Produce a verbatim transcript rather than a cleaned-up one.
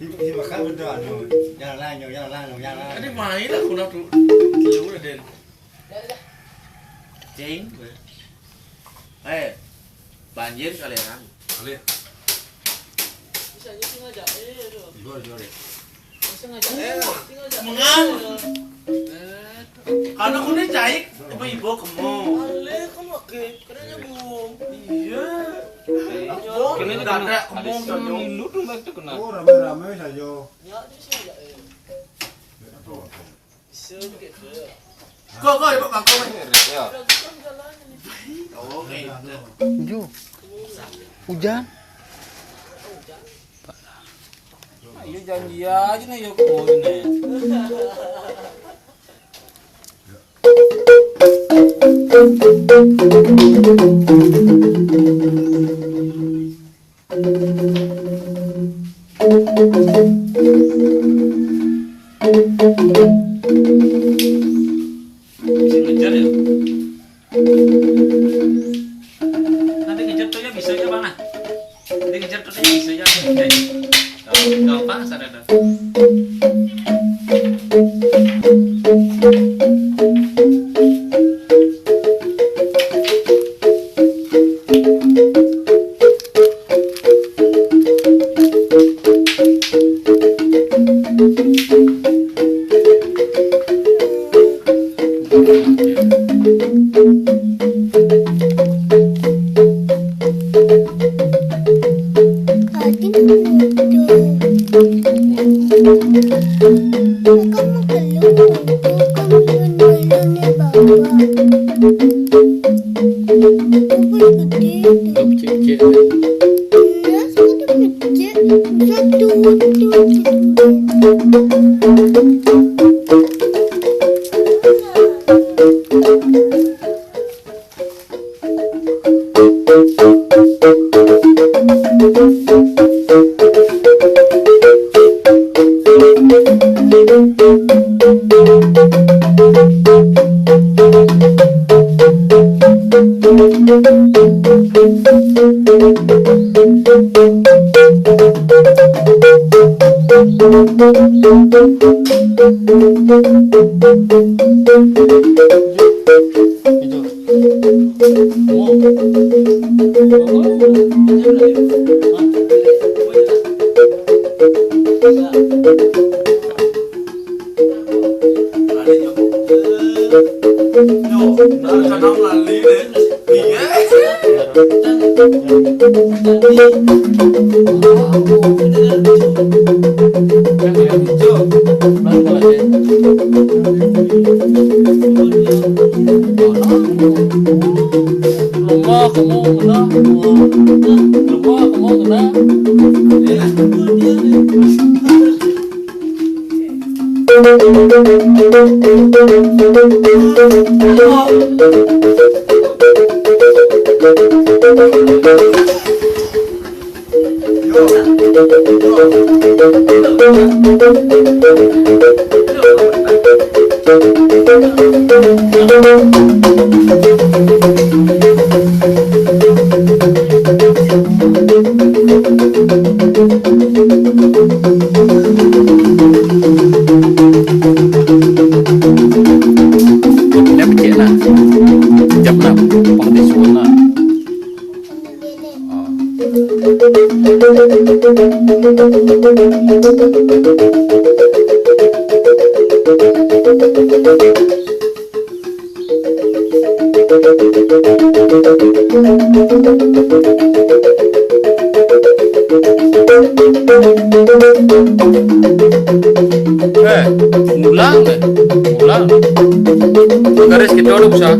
Ini makan betul anu. Yang lain, yang lain, yang lain. Ini main aku nak tu. Dia udah deh. Cing. Eh, banjir kali ya, Kang? Kali ya. Bisa aja sengaja. Eh, aduh. Jual, jual deh. Bisa sengaja. Eh, sengaja. Mengal. Karena aku ni cai, ibu-ibu kemo. Ale, kamu ke, kerana nyambung. Iya. Kena ada kemo, ada saja. Milu tu, baik tu kena. Oh, rame-rame saja. Ya, tu sengaja. Eh. Bisa begitu. Kau, kau, ibu bangkau ni. Ya. Oke. Ju. Hujan. Ayo janji aja nih, yuk, kau ni. Ate, nandito. Huwag kang magalala. Huwag kang magalala, Papa. Ito pa'y kutin. Nasa ito pa'y kutin. Sa tuhod, tuhod, tuhod. Jap na, pang di suan na. Eh, ngulang, eh. Ngulang. Garis kita udah bisa.